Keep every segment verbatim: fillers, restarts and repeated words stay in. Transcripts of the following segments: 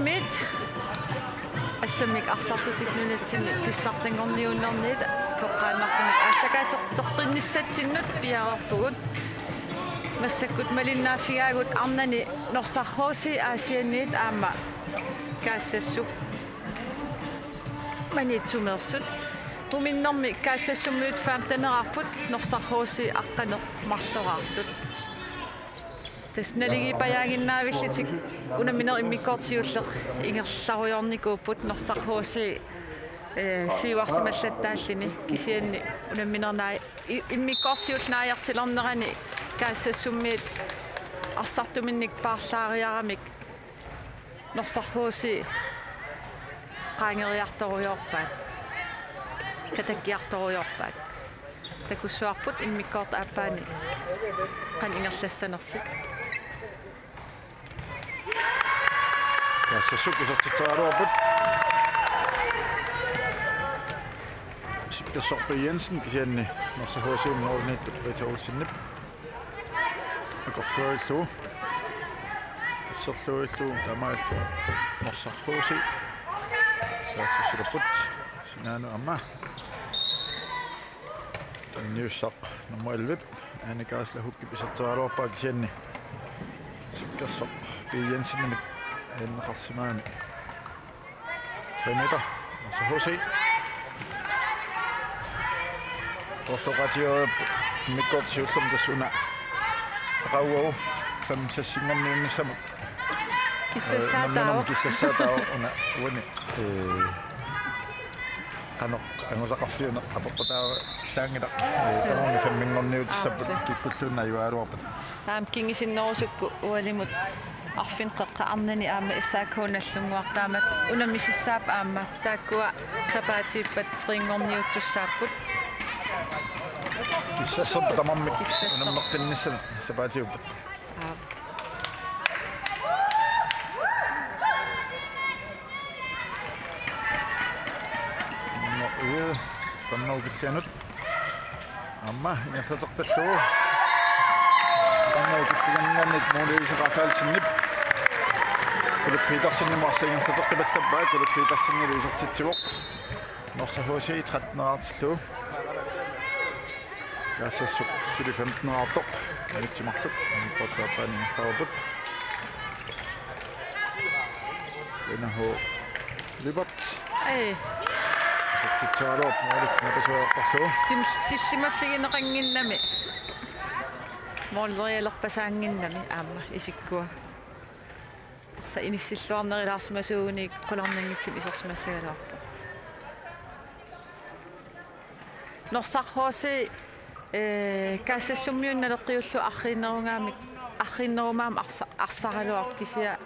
Mit assammik arsarlutik nunatsinni pissartanngorniunnerniit toqqaannartumik aallakaateqqinnissatsinnut piareerpugut. Massakkut malinnaaffigaagut arnani Norsaq H C Aasianniit aamma Kaassassuk Maniitsumeersut. Uminnermi Kaassassummiut femteneqarput, Norsaq H C aqqaneq-marloraartut. Tassa naligiippajaaginnaavillutik unammineq immikkoortoq siulleq ingerlarujoornikuupput Norsaq H C, eh, siuarsimallattaalluni kisianni unammineq naaj-, i-, immikkoortoq siulleq naajartulernerani Kaassassummiit arsartuminnik paarlaariaramik Norsaq H C qaangeriartorujoorpaat. Katakkiartorujoorpaat. Takussuarput immikkoortoq aappaani qanoq ingerlassanersut. Kaassassuk isertitseraluarput. Sikkersoq P. Jensen kisianni Norsaq H C-mi målimiittut Rita Olsenip. Akorluillu. Asserluillu taamaalillutik Norsaq H C. Saassussilerput. Sinaanut aamma. Tunniussaq nummer elleve. Ane Kaasla Hukkip isertitseraluarpaa kisianni. Sikkersoq P. Jensenimit aninneqarsimagami. Tre meter. Norsaq H C. Orloqatigiup immikkoortoq siullermik tassa una. Aqaguagu fem-seksinngorniunnissamut. Kissassaataavoq. Nammineq kissassaataavoq una uani. Ee, qanoq angusaqarfiuneq apeqqutaallaanngilaq. Ee, tamarmik femminngorniutissapput. Aap. Kikkulluunniit ajugaluarpata. Aamma kingusinnerusukkut ualimut arfineq-qeqqat arnani aamma S A K nallunnguartaammat unammisissaapput aamma taakkua sapaatiippat trinngorniuttussaapput. Kissasserput tamarmik. Kissasserput. Unammeqqinnissamut sapaatiuppat. Aap. Nå, ja, spændende ukillianut. Aamma ingerlateqqillugu. Aamma ukillianngaanniit Mona Lise Rafaelsenip. Kuluk Petersenimut arsaq ingerlateqqipallappaa, Kuluk Petersenip isertitsivoq. Norsaq H C tretteneqartillugu. Kaassassuk suli femteneqartoq. Maniitsumeersut. Immikkoortup aappaani ingerlareerput. Lena H. Lyberth. Ai. Isertitseraluarpoq måli napasueqqorlugu. Sim-, sisimaffigineqannginnami. Målerialerpasaannginnami aamma isikkua. Sa inissilluarnerilaarsimasuuguni qularnanngitsumik isersimassagaluarpoq. Norsaq H C, eh, Kaassassummiunut naleqqiullugu arriinnerugaamik, arriinnerumaamik arsa-, arsaraluarpoq kisianni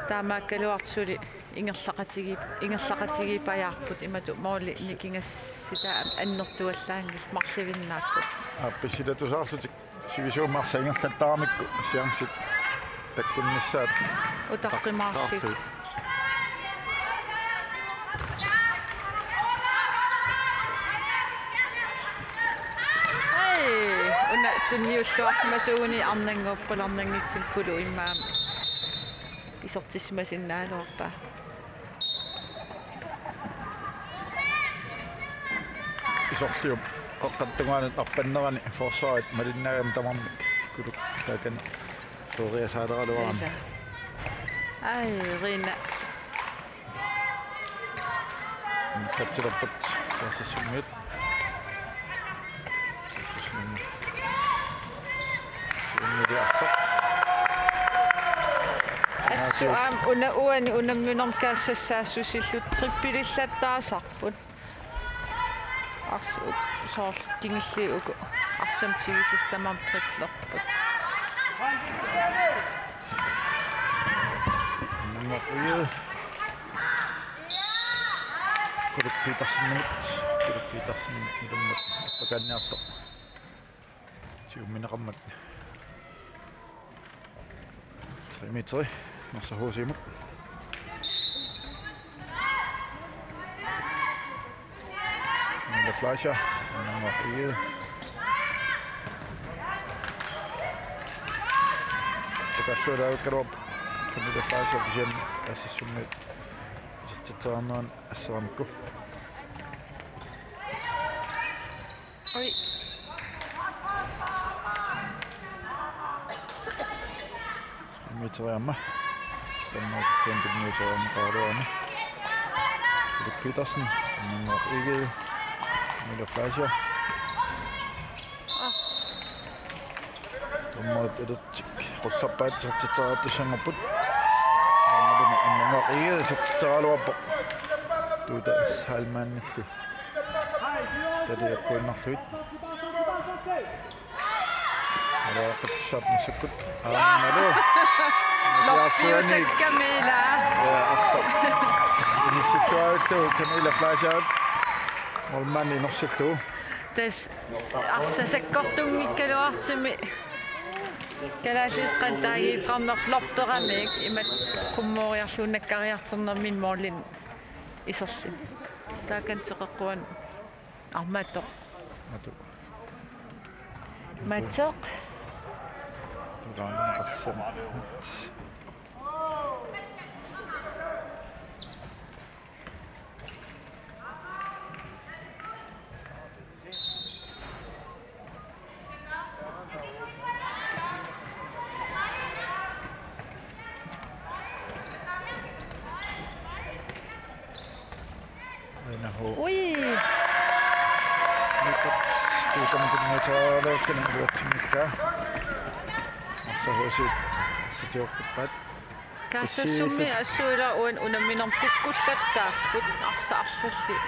taamaakkaluartoq suli ingerlaqatigi-, ingerlaqatigiippajaarput imatut måli nikingassutaat annertuallaanngillat marluinnaapput. Aap, pissilatusaarlutik. Sivisuumik arsaq ingerlattaramikku chancit takkunnissaat utaqqimaarlugit. Ai, una tunniulluarsimasuuguni arnannguup qularnanngitsumik Kuluk immaqa aamma isertissimasinnaaluarpaa. Isorliup qeqqata tungaanut arpannerani forsvarit malinnaagami tamarmik Kuluk taakani føriasaaleraluarami. Ai, Rina. Ingerlatsilerput Kaassassummiut. Suunniliarsaq. Assut aamma una uani unamminermi kaassassaassusillu trippelillattaasarput. Arsaq soorlu kingulliit uku arsamik tigusassat tamarmik triplerput. Nummer fire. Kuluk Petersenimit, Kuluk Petersenimit ilummut appakaanniartoq. Siummineqarmat. Tre meter. Norsaq H C-mut. Mille Fleischer. Nummer fire. Takalluulaakkaluarpoq. Camilla Fleischer kisianni Kassassummit isertitseriarnerani asseramikku. Oj. Immiuteriarmat. Standard kæmpe immiuteriarmat qaaraluarmat. Philip Petersen, Amnannguaq Egede, Camilla Fleischer. Dommerit ilutsik qullerpaat isertitseriartussanngorput. Aammalumi Amnannguaq Egede isertitseriaraluarpoq. Tuuta Salmanilli. Tali eqquinnarluit. Aluaqutissap massakkut. Aammalu. Lorpiusakka Camilla. Ja, arsaq. Inissilluarlugu Camilla Fleischer. Målmand inersillugu. Tassa arsaq sakkortunngikkaluartumi. Kalaallit qantaagitsarner flopperamik imatut qummooriarlugu nakkariartornermini målini iserluni. Taakani teqeqquani armaattoq. Atu. Matsoq. Tulaanneqassama. Ainahu. Ui. Nikot, tuutamut immiuteriaraluakkani iluatsinngikkaa. Arsaq H C sitiorpippaat. Kassassummi assuila uan unamminermi kukkullattaapput arsaq arlallit.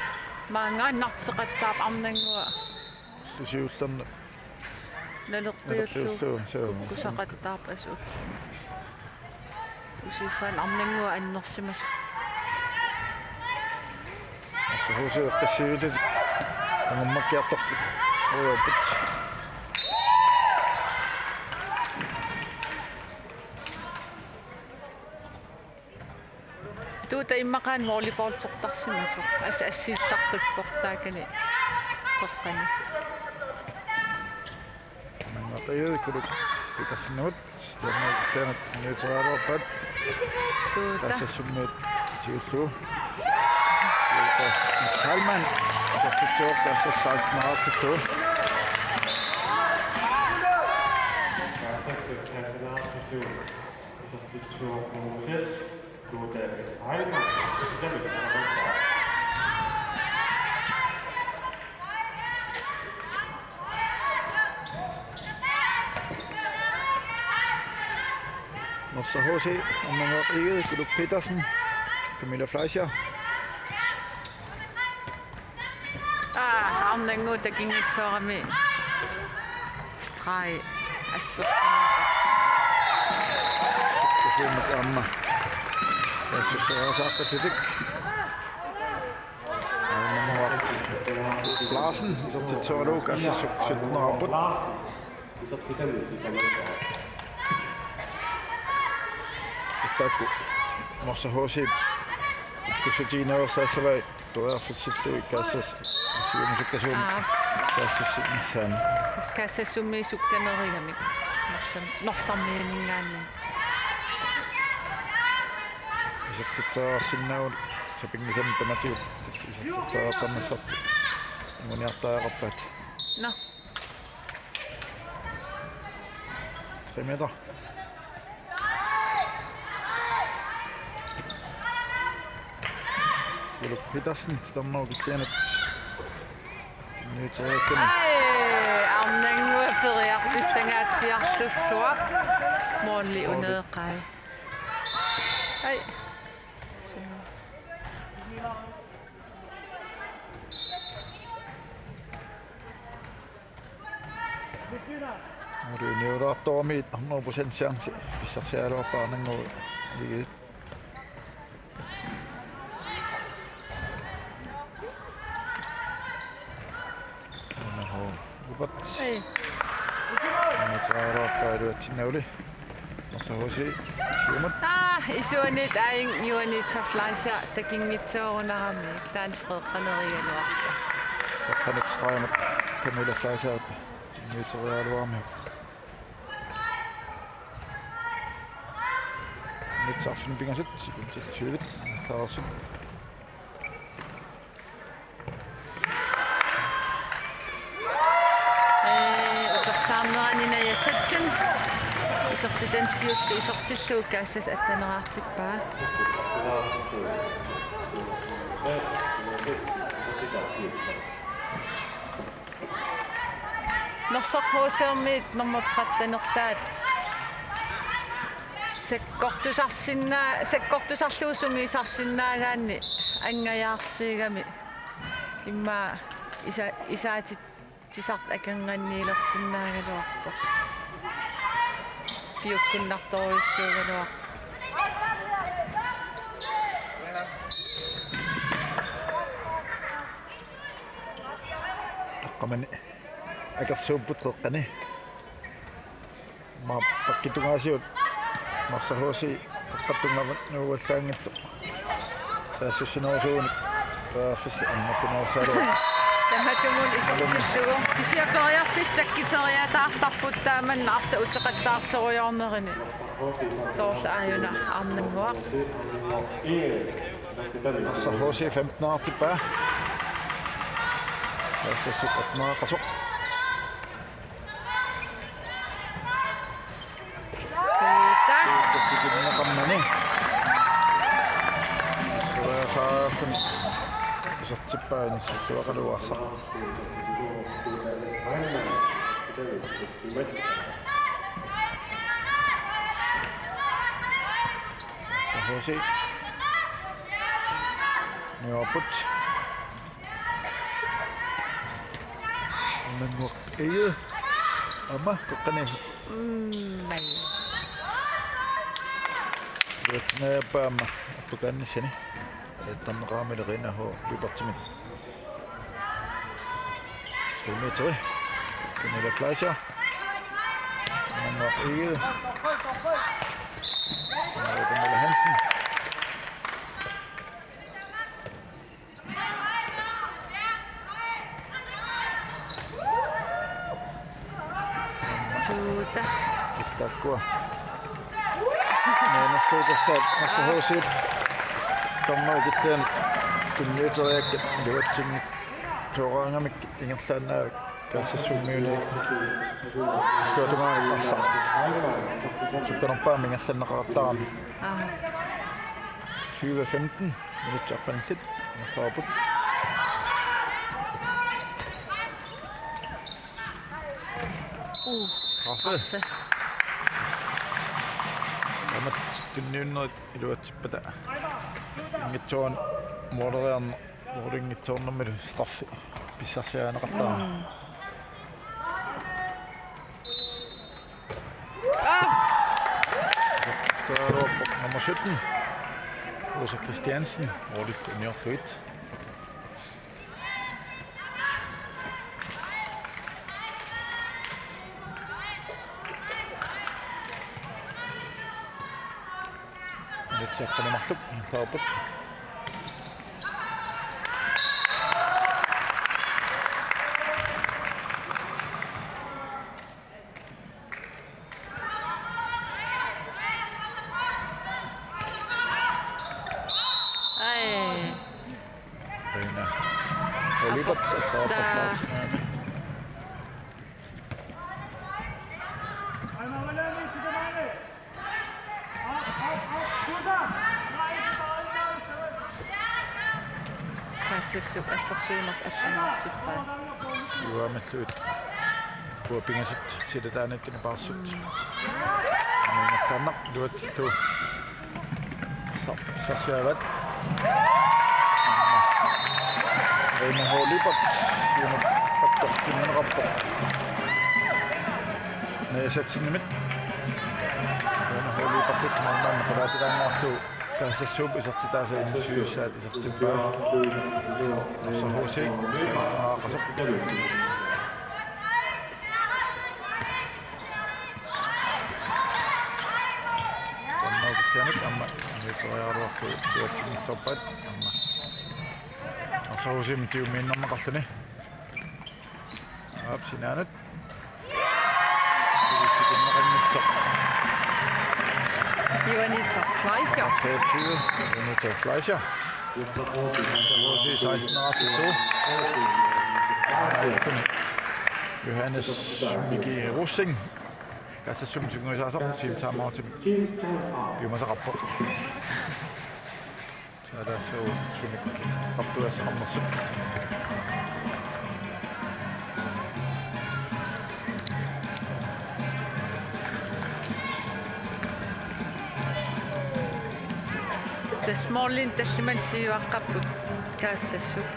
Maanngaannarteqattaarpoq Amnannguaq. Tusiullerneq. Naleqqiullugu. Naleqqiullugu, suu. Kukkusaqattaarpoq asut. Usiffaan Amnannguaq annersimasoq. Arsaq H C eqqissiviillutik. Angummakkiartorput. Ujopput. Tuuta immaqaana volleyballtertarsimasoq. As-, assiillarpippoq taakani. Qoqqani. Mangaqqiukkulu Petersenimut. Stjernat immiuteriaraluarpaat. Tuuta. Kassassummit tiullu. Tuuta. Salman. Sassitsuoq Kassas seksten-erartillugu. Norsaq H C, Amnannguaq Egede, Kuluk Petersen, Camilla Fleischer. Aa, Amnannguaq takinngitsoorami. Streg. Assersuutigalugu aamma. Assersuutigalugu. Amnannguaq Larsen, isertitseriaraluarpoq, Kassassummut sytten-erarput. Taakku Norsaq H C-p kukkussutigineqassavai periarfissillugit Kassas siumusukkasuumik. Aa. Kassassinnissaanut. Tassa Kassassummik sukkanerugamik. Norsam-, Norsarmiuninngaanniit. Isertitseriarsinnaavugut sapinngisamik tamatigut. Tassa isertitseriartarnissartik anguniartariaqarpaat. Nå. Tre meter. Kuluk Petersen, Sternov Kilianut. Immiuteriaraluarpaa. Ai, Amnannguaq periarfissangaatsiarlulluaq. Måli uneeqai. Ai. Måli uniulaartorami hundrede procent chance pissarsiaraluarpaa Amnannguaq Egede. Aanaho. Upat. Ei. Aanaho iluatsinnaagami. Norsaq H C siumut. Aa, isuaniit aing Juanita Fleischer takinngitsoorunarami. Taanna freeqqanerigaluarpoq. Saqqanut stregimut Camilla Fleischer immiuteriaraluarami. Minutsit arfineq-pingasut, sekundit tyve. Ingerlareersut. Ee, utersaarnerani Naja Zetzen isertitani siulleq isertillugu Kaassaat atteneraartippaa. Norsaq H C-miit nummer tretten-ertaat sakkortusarsinnaa-, sakkortusarlugu sungiusarsinnaagaanni angajaarsiugami immaqa isa-, isaatitsisartut akornanniilersinnaagaluarpoq. Piukkunnartorujussuugaluarpoq. Taqqamani akersuupput qeqqani. Aamma pakkitungaasigut Norsaq H C qeqqata tunngavinnguallaanngitsoq. Saassussinerusuunik periarfissat annertunerussagaluarput. Tamatumuuna isertillugu. Kisianni periarfissat takkuteriataartarput taamani arsaq uteqattaartorujoornerini. Soorlu aajuna arnannguaq. Norsaq H C femten-ertippaa. Kaassaasup atteneraaqasoq. Tuuta. Tikinneqarnani. Suliasaarluni. Isertippaa inissilluaqaluarsaq. Norsaq H C. Niuerput. Arnannguaq Egede. Aamma qeqqani. Mm, mai. Iluatsinngilaq aamma attukaannissani. Attarneqarami Lorena H. Lyberthimit. Tre meteri. Pernille Fleischer. Arnannguaq Egede. Pernille Hansen. Tuuta. Kisianni taakkua. Nuannersuutassaat Norsaq H C-p. Stormavik illuan tunniuteriakkat iluatsinngitsooraangamikkit ingerlaannaavik Kaassaassumiuni. Illuatungaanut arsaq sukkanerpaamik ingerlanneqartarami. Aa. Tyve femten. Minutsit arpanillit. Ingerlareerput. Uh, straffe. Straffe. Aamma tunniunnerit iluatsippata. Inngitsoorani måleriarneq, målinngitsoornermilu straffe pissarsiarineqartarami. Mm. Ah! Taavalu nummer sytten. Rosa Christiansen, målillu uniorlugit. Minutsit arfineq-marluk ingerlareerput. Ai. Aana. Oliver, allaarpallaarsimaami. Kaassaassup assersuinerput allanngortippaa. Siuaamilluit. Uanga pingasut silataaniittuni paarsut. Mm. Aamma ingerlaannaq iluatsittuuvoq. Sa-, sassiavat. Aana H. Lyberth, siumut pakkortinneqarpoq. Naja Zetzenimit. Aana H. Lyberthip maanna qulaatilaannguarlugu Kaassaassuup isertitaasa enogtyve-saat isertippaa. Norsaq H C. Aaqasaq. Sanna kisianni aamma niuteriaraluarlugu iluatsinngitsoorpaat aamma. Norsaq H C-mut tiumiinnerneqarluni. Aap, sinaanut. Tikinneqanngitsoq. Juanita Fleischer. Treogtyve, Juanita Fleischer. H C seksten-ertillugu. Johannes Miki Rosing. Kassassummik sungiusaasoq, team timeout. Piumasaqarpoq. Taava sumik pappuassaqarnersut. Tassa målimi tallimanik siuaqqapput Kaassassut.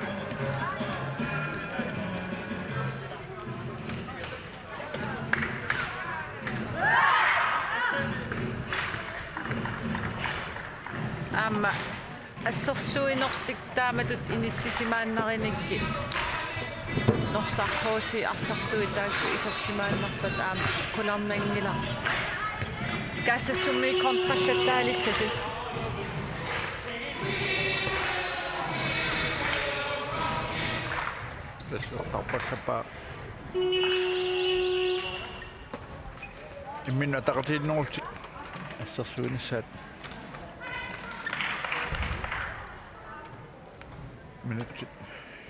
Aamma assersuinertik taamatut inissisimaannarinikkit Norsaq H C arsartui taakku isersimaannarpat aamma qularnanngilaq. Kaassassummi kontrallattaalissasi. Tassa eqqarpallappaa. Imminut ataqatigiinnerullutik assersuinissaat. Minutsit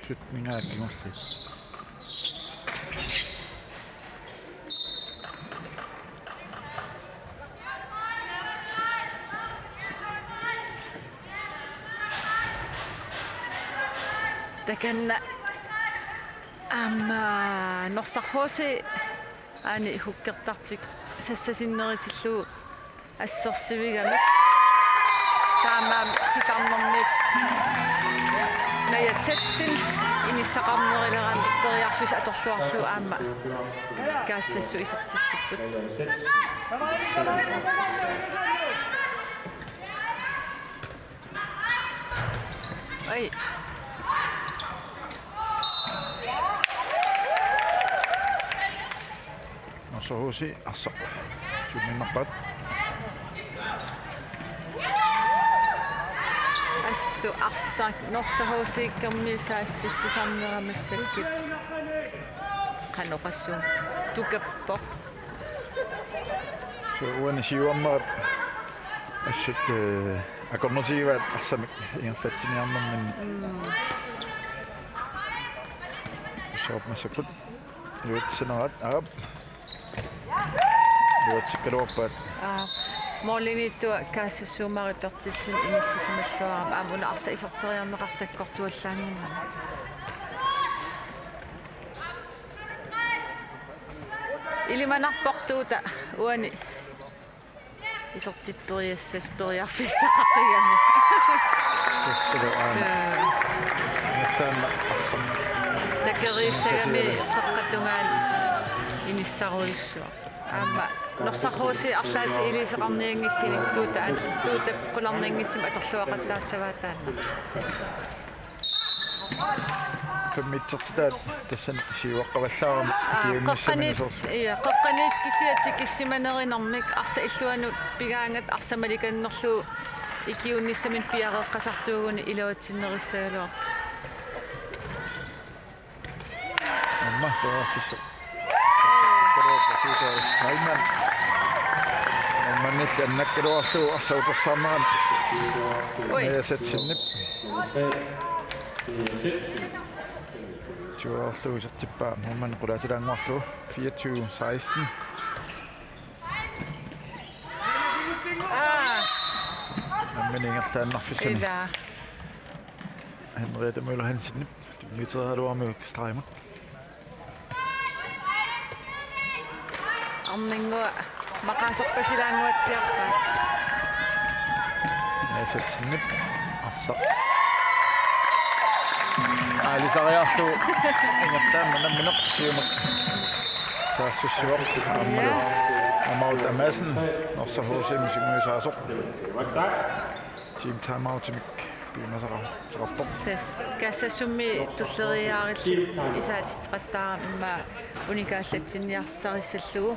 sytteningaat kingulliit. Takanna aamma Norsaq H C aani hukkertartik sassasinnerutillugu assersuigamik. Taamaammat titarnermik Naja Zetsen inissaqarnerulerami periarfissaq atorluarlugu aamma Kaassassut isertitsipput. Ai. Norsaq H C arsaq. Summiinnarpaat. Assut arsaq Norsaq H C-kkermiut saassissisarnera massakkut. Qanoq assut tukappoq. Suu, uani siuarnerat assut, eh, akornutigivaat arsamik ingerlatsiniarnerminni. Mm. Ussaarup massakkut iluatsissinerat, aap. Iluatsikkaluarpaat. Aa, målimiittua Kaassassuup Mari Berthelsen inissisimalluarami aamma una arsaq iserteriarneqartoq sakkortuallaannginnami. Ilimanarportuuta uani isertitseriassasut periarfissaqaqigami. Tassalu aana. Suu. Ingerlaannaq arsaq. Nakeriissagami qeqqata tungaanut inissarujussuaq. Aamma Norsaq H C arlaatigut iliuuseqarnianngitsunik tuuta an-, tuutap qularnanngitsumik atorluaqattaassavaa taanna. Femogtredive tassani siuaqqavallaarami. Aa, ikiuinnissaminut qeqqaniit, soorlu. Ja, qeqqaniit kisiat tikissimanerinermik arsaq illuanut pigaangat arsaq malikannerlugu ikiuinnissaminut piareeqqasartuuguni iluatsinnerissagaluarpoq. Aamma periarfissaq. Tuuta Simon. Aamma annakkaluarlugu arsaq utersaarnerani. Ui. Naja Zetsenip. Siuarlugu isertippaa målmandi qulaatilaannguarlugu fireogtyve seksten. Aa. Aamma ingerlaannarfissaani. Ilaa. Henriette Møller Hansenip tunniuteriaraluarami stregimut. Arnannguaq maqaaserpasilaannguatsiarpaat. Naja Zetsenip arsaq aalisariarlugu ingerlaannaq nammineq siumut saassussivoq aammalu. Amaut Amassen Norsaq H C-mi sungiusaasoq. Team timeoutimik piumasaqarpoq. Tassa Kaassassummi tulleriiaarillutik isaatitseqattaarami immaqa unikaallatsinniarsarissallugu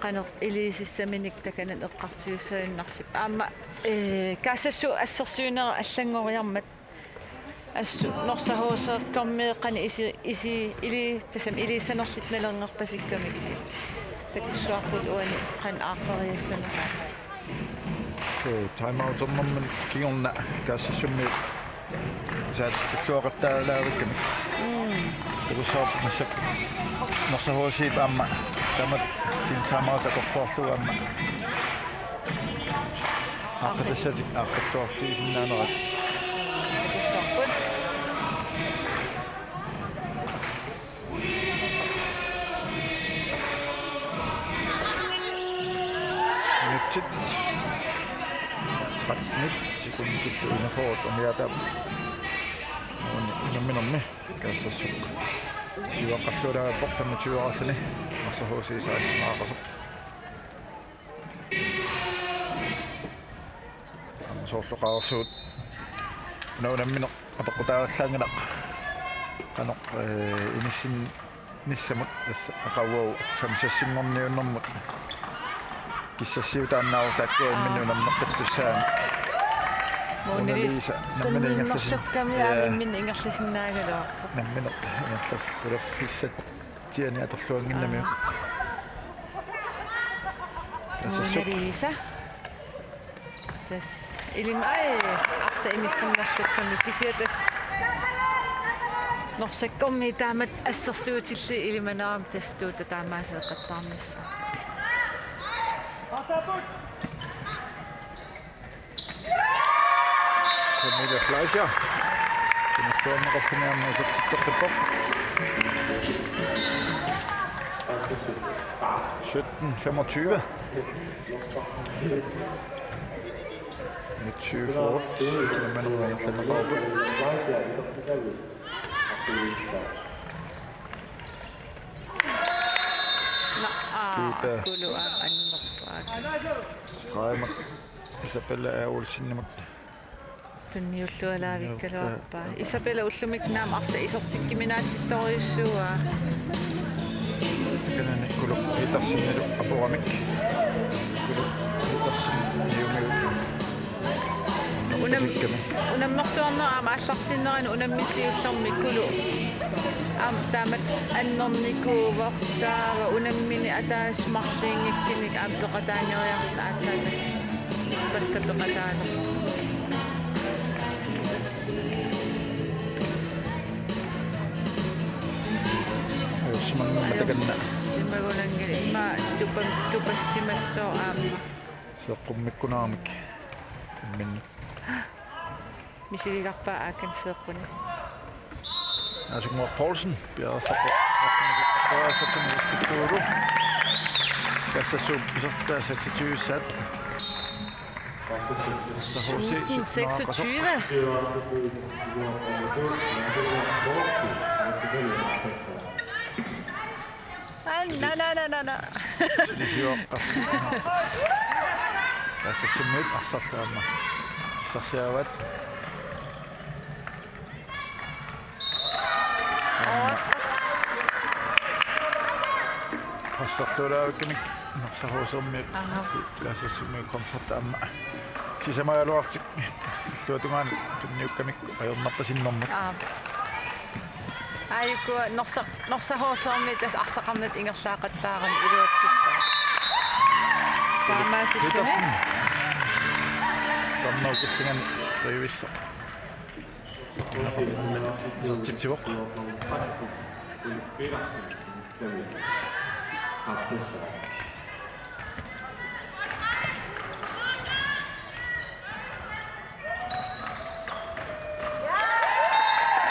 qanoq iliuusissaminik takanani eqqartuussajunnarsippat. Aamma, eh, Kaassassut assersuinera allanngoriarmat. Assut Norsaq H C-kkormiut qanoq isi-, isi-, ili-, tassami iliussanerlutik nalornerpasikkamikkit. Takussuarput uani qanoq aaqqeriassaneraat. Timeouternermini kingorna Kaassassummiut saatsilluaqattaalaavikkamik. Takussavarput massakkut Norsaq H C-p aamma taamatut team timeout atorluarlugu aamma aaqqitassaatik aaqqilluartigisinnaanerat. Takussavarput. Minutsit tretten sekundillu enogfyrre umiaataap. Uani unamminermi Kaassassuk siuaqqarluulaarpoq femogtyve-ralluni. Norsaq H C seksten-aqasoq. Aamma soorlu qaarsut una unammineq apeqqutaalaarlaanngilaq. Qanoq, eh, inissinnissamut tassa aqaguagu fem-seksinngorniunnermut. Kissassiutaannaavoq taakku imminni unammeqqittussaammat. Mona Lisa, nammineq ingerlasin-, tunniunnersukkami aamma imminni ingerlasinnaagaluarpoq. Nammineq ingerlaf-, pulaffissatsiani atorluannginnamiuk. Aa. Kaassassuk. Mona Lisa. Tassa ilima-, ai, arsaq inissinnerlukkami kisianni tassa Norsakkormiut taamatut assersuutillit ilimanerami tassa tuuttat taamaaseeqqattaarnissaat. Camilla Fleischer. Sinnattuarneqarluni aamma isertitseqqippoq. Sytten femogtyve. Midt syvogfyrre. Imaluunniit ingerlanneqarpoq. Nå, aa, Tuuta. Kulu aamma annerpaat. Stregimut. Isabella Olsenimut. Tunniullualaavikkaluarpaa. Isabella ullumikkut aamma arsaq isertikkuminaatsittorujussuuaa. Kanani Kulu Petersenilu apuramik. Kulu Petersen niumiut. Unam-, unammersuarnera aamma aallartinnerani unammissiullormi Kulu. Aamma taamatut annernikuuvoq taava unammineq ataaseq marluunngikkunik aamma peqataanngeriarlugu aatsaat tassa. Tassa peqataaleq. Ajorsimanngimmat takanna. Ajorsimagunanngilaq immaqa tupa-, tupassimassooq aamma. Seeqqummiikkunaramik. Imminni. Misiligarpaa aakan seeqquni. Asunngoraq Poulsen, piareersarpoq straffemik, piareersartumik isertittuuvoq. Kaassassut isertitaa seksogtyve-ssaat. Norsaq H C, sytten, seksogtyve. Aa, na, na, na, na, na. Siuaqqas. Kaassassummiut arsarlu aamma. Isersiavat. Aamma. Presserluulaavikkamik Norsaq H C-miut. Aha. Kaassassummiut kontratta aamma. Sisamagaluartik illuatungaanut tunniukkamikku ajornarpasinnermut. Aap. Aajuku Norsaq, Norsaq H C-miut tassa arsaqarnata ingerlaaqattaarami iluatsippaat. Taamaasilluni. Petersen. Tammaukillingan frivissoq. Isertitsivoq.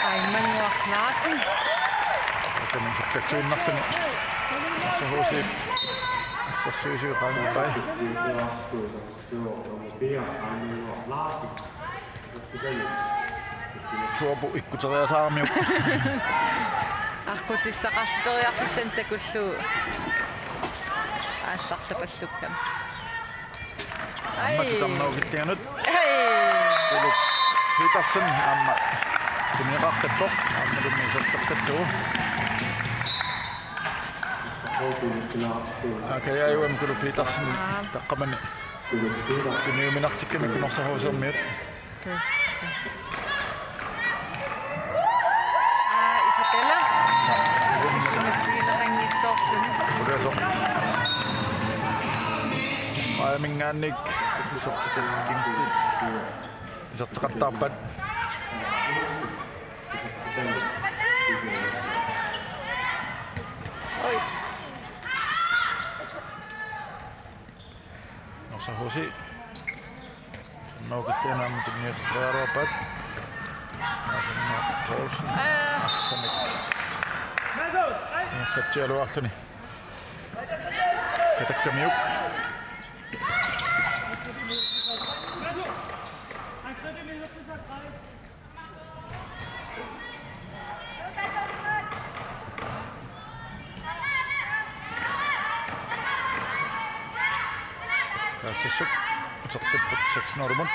Aimannguaq Larsen. Tamanna sakkalluinnarluni. Norsaq H C. Assersuisui qaangipai. Tuapu ikkuteriasaaramiuk. Aqqutissaqarluteriarfissanik takullugu. Aallarlapallukkami. Aamma titarnerup killinganut. Ai. Kulu Petersen aamma tuneqartarpoq aamma tunniuserteqqillugu. Aa, kajaajuam Kulu Petersen. Aap. Taqqamani. Tunniuminartikkamikku Norsaq H C-miut. Tassa. Aa, Isabella. Sissunerfigineqanngitsoorluni. Ulasoq. Aaminngaanniit isertitaqqimmit. Isertitaqattaarpat. Oi. Norsaq H C. Norsaq H C-p aamma tunniuteqqaaraluarpat. Asanna Poulsen. Aa. Arsamik. Ingerlatsialuarluni. Katakkamiuk. Kaassassuk utertipput seks nul-imut.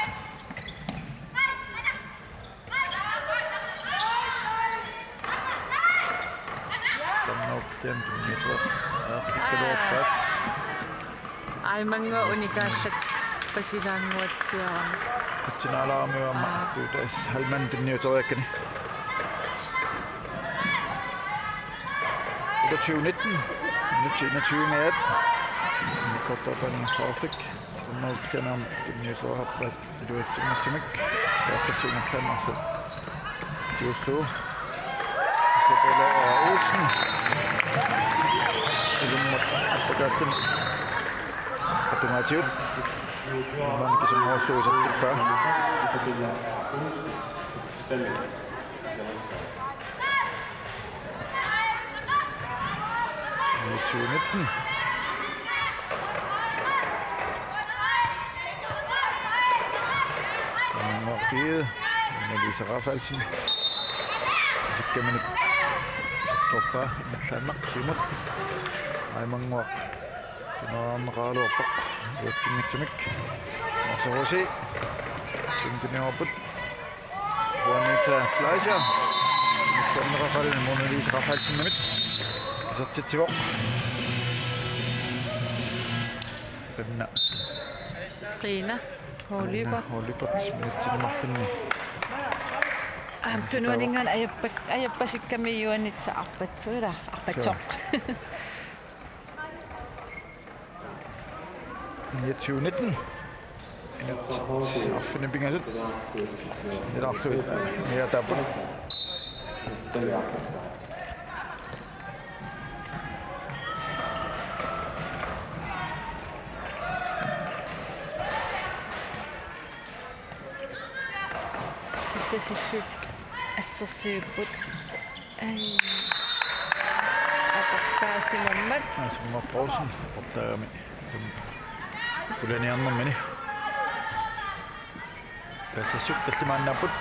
Sannauppian tunniuteqqaaraluarpat. Aimannguaq unikaallak pasilaannguatsiarami. Utsinaalaarami aamma. Aa. Tuutas Halman tunniuteriakkani. Otteogtyve nitten. Minutsit enogtyve-nngajat. Kortopani Faltik. Sannauppian aamma tunniuteriarpat. Iluatsinngitsumik. Kaassassut ingerlaannarsi. Siullu. Isabella Olsen. Ilummut appakaalluni. Atumaatigut. Maanna kisummoorlugu isertippaa. Tyve nitten. Nummer fire, Annelise Rafaelsen. Isikkamini. Toppa, Sannak, Simut. Aimannguaq. Tunaarneqaraluarpoq. Iluatsinngitsumik. Norsaq H C. Simtuniorput. Juanita Fleischer. Tuanneqaqaluni Mona Lise Rafaelsenimit. Isertitsivoq. Qinna. Qinna. Holiba. Qinna Holiba. Minutsit marlunni. Aam, tunuaninngaanniit ajappak-, ajappasikkami Juanita arpatsuila. Arpatsoq. Suu. Niogtyve nitten. Inuk arfineq-pingasut. Sinnilaarlugit amigaataapput. Sissasissuit assersuipput. Ai. Aportaasimammat. Asunngorpoq Olsen. Aportaagami. Ulaniarnermini. Kaassassuk tallimaannaapput.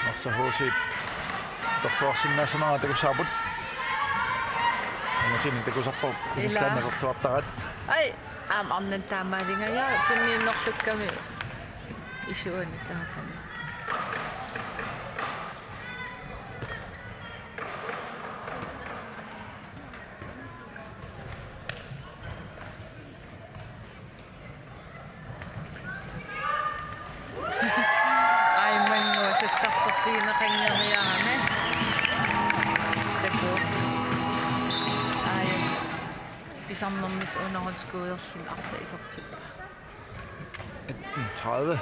Norsaq H C-p torluarsinnaassanera takussavarput. Aamma Tini takusarput. Ila. Ingerlaannaq atorluartaraat. Ai, aamma arnat taamaalingajak. Tunniunnerlukkami isuani taakani. Aimannguaq sassarterfigineqanngeriarami. Takuuk. Ai. Pisarnermik underhåndsskuulerlin arsaq isertippaa. Nitten tredive.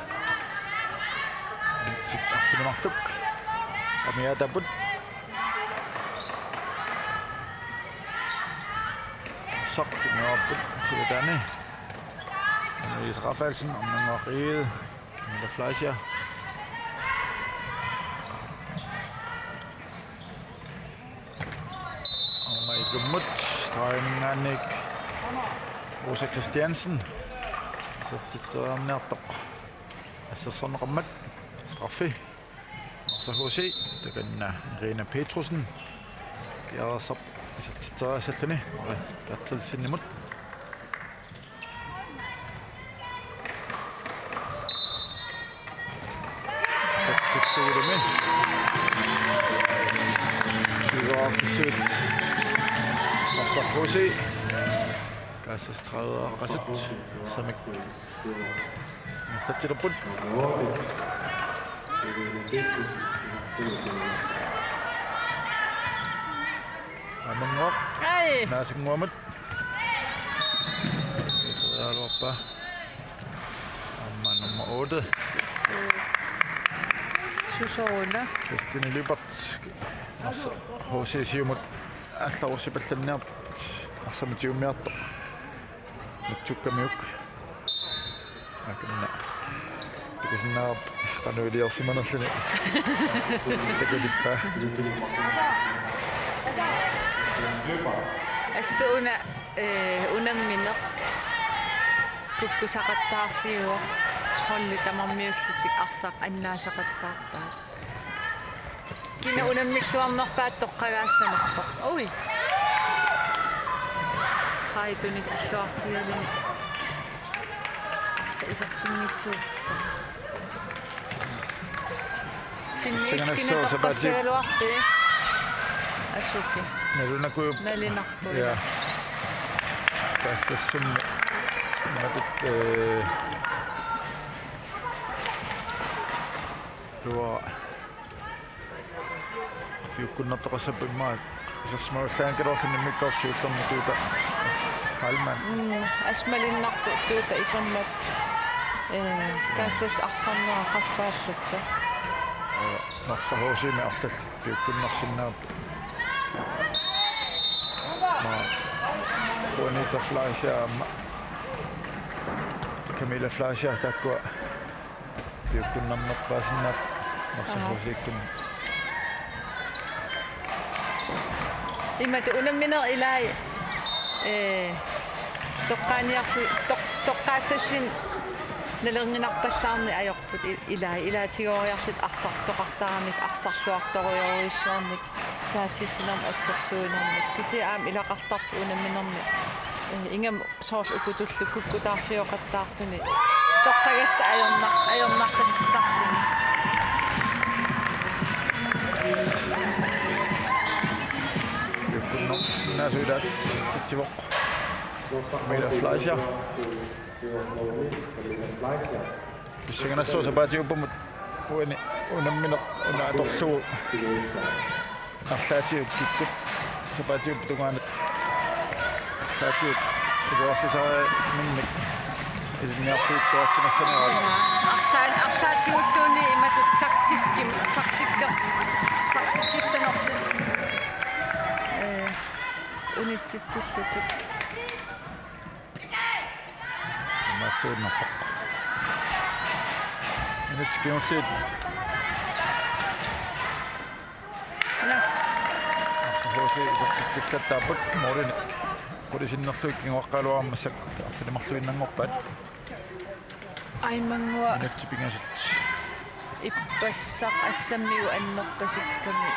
Arfineq-marluk. Amigaataapput. Saq, imaappoq, sivataani. Louise Rafaelsen, Arnannguaq Egede, Camilla Fleischer. Aamma ilummut, stregiminngaanniit Rosa Christiansen. Isertitseriarniartoq. Assersorneqarmat, straffi. Norsaq H C, takanna Irina Petrussen. Piareersarpoq isertitseriassalluni, Mari Berthelsenimut. Isertitsillugulumi. Tyveartillugu. Norsaq H C. Kaassassat tredive-aaqqasut. Samik. Ingerlatsilerput. Arnannguaq. Ai. Naasunnguamut. Aamma nummer otte. Susoq una? Christine Lyberth. Arsaq H C siumut aallarussipallanniarpat arsamut tigummiartoq. Matsukkamiuk. Akanna. Takusinnaavarput qanoq iliorsimanerluni. Takutippaa. Assut una, eh, unammineq. Kukkusaqattaarfiuvoq. Holdi tamarmiullutik arsaq annaasaqattaarpaat. Kina unammilluarnerpaat toqqagaassanerpoq. Ui. Streg tunitilluartigaluni. Sa isertinngitsuupput. Finniit kina toqqassagaluarpii. Assuki. Nalunakujup. Nalinarpoq. Ja. Kassassummi. Matut, eh, tuo. Piukkunnartoqassappat immaqa isersimagallaanngikkaluarluni immikkoortoq siullermik Tuuta Heilmann. Mm, assut malunnarpoq Tuuta isermat, eh, Kassas arsarnera qaffaallatsa. Ee, Norsaq H C-mi arlallit piukkunnarsinnaapput. Maa, Juanita Fleischer aamma Camilla Fleischer taakkua piukkunnarnerpaasinnaat Norsaq H C-kkut. Imatut unammineq ilai, eh, toqqaaniarfi-, toq-, toqqaassallutik nalorninarpallaarneq ajorput i-, ilai, ilaatigooriarlutik arsartoqartaramik, arsarluartorujorujussuarnik, saassussinermik assersuinermik. Kisianni aamma ilaqartarpoq unamminermi, eh, ingammik soorlu ukutullu kukkutaarfioqattaartuni toqqagassat ajornar-, ajornarpasittarluni. Piukkunnarsinnaasut ilaat isertitsivoq. Camilla Fleischer. Pissanganassaaq sapaatip-uppamut uani unammineq una atorlugu. Arlaatigut kikkut sapaatip-uppata tungaanut. Arlaatigut iluarsisariminnik ilinniarfiuttaarsimassanerat. Arsaa-, arsaatigulluunniit imatut taktiskimik, taktikker-, taktikkissanersut. Eh, unitsitsillutik. Imaalluinnarpoq. Minutsit kingulliit. Nå. Norsaq H C isertitsillattaapput målinik. Qulit sinnerlugit kinguaqqagaluarmat massakkut arfineq-marluinnanngorpaat. Aimannguaq. Minutsit pingasut. Ippassaq assammigut annerpasikkami.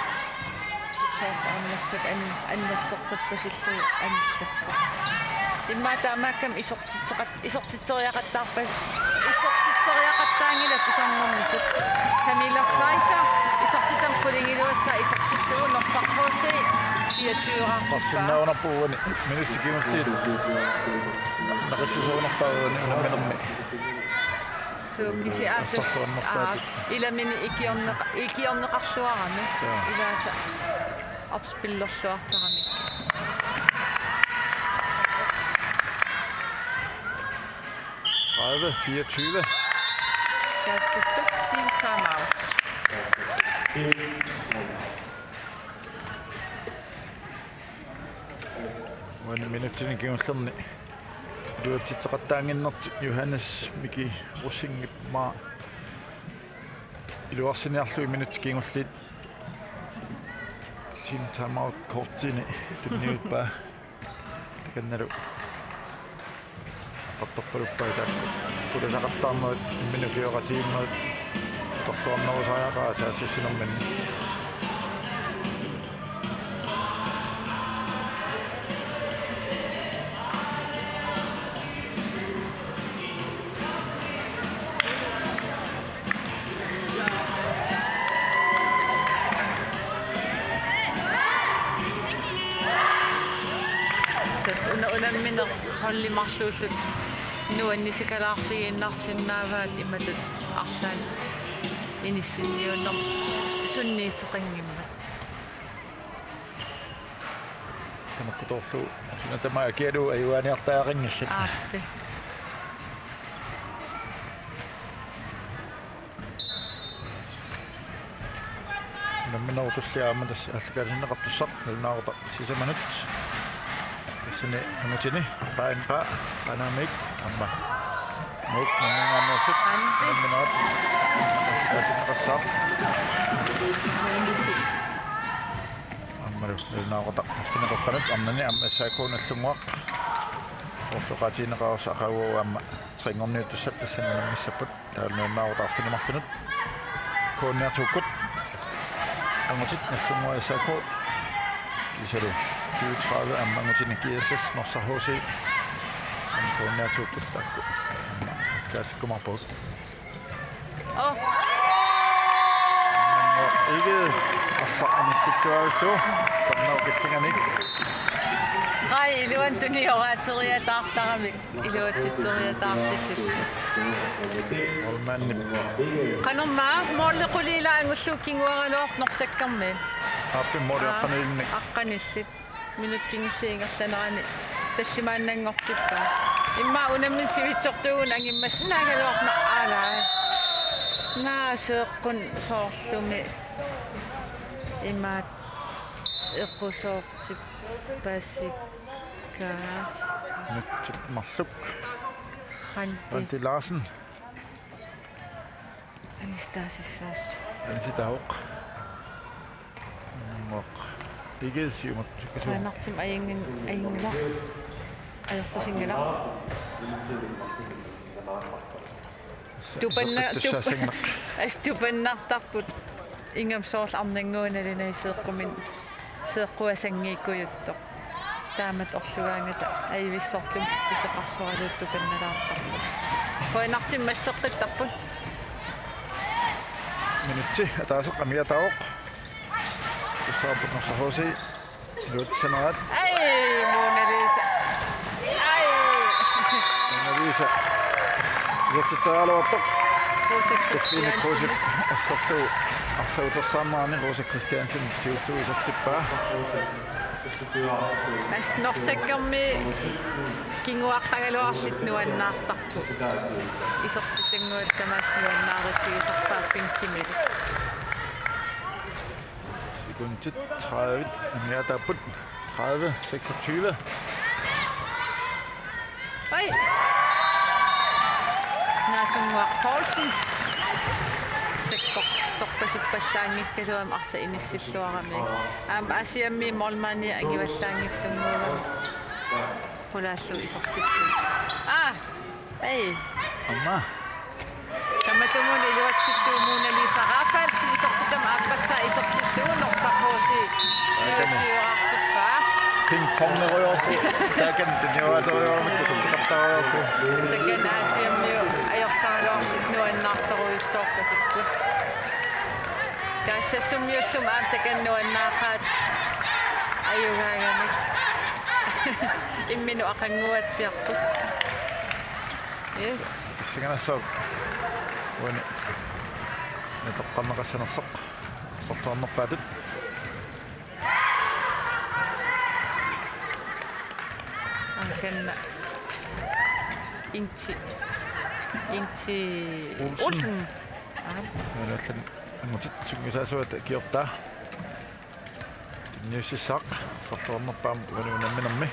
Soorlu aamma massakkut an-, annerseqqippasillugu anillappoq. Immaqa taamaakkami isertitseqat-, isertitseriaqattaarpa-, isertitseriaqattaanngilaq pisarnermisut. Camilla Fleischer isertitami qulingiluassaa isertillugu Norsaq H C fireogtyve-raartippaa. Arsinnaanarpoq uani minutsit kingulliit. Naqissusoornerpaaq uani unamminermi. Suu, kisianni aatsaat, aa, ilaminni ikiorneqa-, ikiorneqarluarami. Jaa. Ilaasa opspillerluartaramik. Tredive fireogtyve. Kassassup team timeout. Uani minutsini kingullerni iluatsitseqattaannginnertik Johannes Miki Rosingip aamma iluarsiniarlugit minutsit kingulliit team timeout kortini tunniuppaa. Takannalu. Qattorpaluppai taakku. Qulasaqattaarnerit imminut ukioqatigiinnerit atorluarnerusariaqaat saassussinerminni. Tassa una unammineq holdi marluullutik nuannisikalaarfigiinnarsinnaavaat imatut arlaannik inissinniunnermut sunniuteqanngimmat. Tamakkutoorlugu suna tamaat kialu ajugaaniartariaqanngillat. Aappi. Nammineq tullia aamma tassa aallakaatitinneqartussaq nalunaaqutaq sisamanut. Tassani angutini Paanpa Paanaamik aamma. Nuuk nammineernersup Andi. Nammineq aallakaatinneqassaaq. Aammalu nalunaaqutaq arfineq-qeqqanut arnani aamma S A K Nagdlunguaq. Soorlu oqaatigineqareersoq aqaguani aamma tre-nngorniuttussat tassani unammissapput. Taavalu nalunaaqutaq arfineq-marlunut. K N R to-kkut. Angutit Nagdlunguaq S A K. Kiisalu tyve tredive aamma angutini G S S Norsaq H C. Aamma K N R to-kkut taakku. Aamma aallakaatikkumaarpagut. Oh. Aamma Egede arsaq inissilluarlugu. Standard killinganik. Streg iluani tunioraateriataartaramik. Iluatsitseriataartillugu. Målmandip. Qanormaa, måli qulilaangullu kinguaraluarpoq Norsakkermiut. Aappit måli Aa, aqqanillinnik. Aqqanillit. Minut kingulleq ingerlanerani tallimaannanngortippaa. Immaqa unammineq sivitsortuugunik angimmassinnaagaluarpoq aalaat. Naa seeqquni soorlumi imaat equsoortippassik. Kaa. Nutsip marluk. Randi. Randi Larsen. Anis taasissaas. Anis taavoq. Ngoq. Ikke siumut. Qaanartim ajunngin-, ajunngilaq. Ajorpasinngilaq. Tupanna-, tup-, Seqqittussaassanngilaq. As tupannartarput. Ingammik soorlu arnannguanili nai seeqqumin-, seeqquasanngiikkujuttoq. Taamatut orlugaangata ajuvissortumik pisoqarsoralugu tupannalaartarput. Qujanartumik massakkuttarput. Minutsi ataaseq amigaataavoq. Tussaarput Norsaq H C. Iluatsissanerat. Ai, Mona Lisa. Ai. Mona Lisa. Isertitseriaraluartoq. Rosa Stefine Kruse. Kristiansen. Assersuut. Arsaq utersaarnerani Rosa Kristiansen. Tiuttu isertippaa. As Norsakkermiut kinguaqqagaluarlutik nuannaartarput. Isertitannguatta tamaasa nuannaarutigisarpaat bænkimi. Sekundit tredive. Amigaataapput. Tredive seksogtyve. Oj! Naasunguaq Poulsen. Sakkortorpasippallaanngikkaluamik arsaq inissilluarami. Aamma Aasianni målmandi angivallaanngitsunnguugami. Qulaallu isertittoq. Aa! Ei. Aamma. Tamatumuuna iluatsillugu Mona Lisa Rafaelsen isertitami aappassaa isertillugu Norsaq H C syvogtyve-raartippaa. Pingpongerujoorpoq. Taakani tunioraaterujooramikkit isertitaqattarujoorpoq. Takanna Aasianniu ajorsaraluarlutik nuannaartorujussuorpasipput. Kaassassummiullumi aamma takanna nuannaaqaat ajugaagamik. Imminut aqannguatsiarput. Yes. Pissanganassaaq. Uani. Natoqqarneqassanersoq. Arsorluarnerpaatut. Akanna. Inti. Inti Olsen. Olsen. Aa. Nallallan angutit sungiusaasuata kiortaa. Niussissaaq, arsorluarnerpaamut uani unamminermi.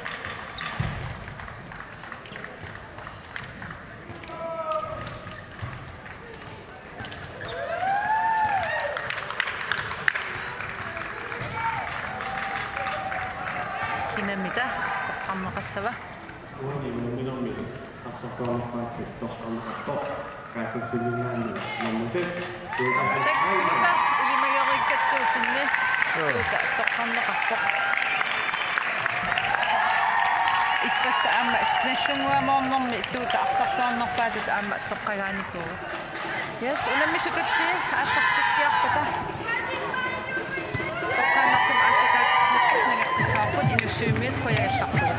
Kinamita, toqqarneqassava? Uani unamminermi arsorluarnerpaatut toqqarneqarpoq. Kaassassinngaanniit nummer seks. Nummer seks, Tuuta, ilimageriikkattuusinni. Joo. Tuuta, toqqarneqarpoq. Ippassaq aamma Nagdlunguaq målmandermi Tuuta arsorluarnerpaatut aamma toqqagaanikuuvoq. Yes, unammisut tulliit aallartikkiarpata. Toqqaannartumik aallakaatitsinerput nangappissavarput Inussivimmiit qujagallarput.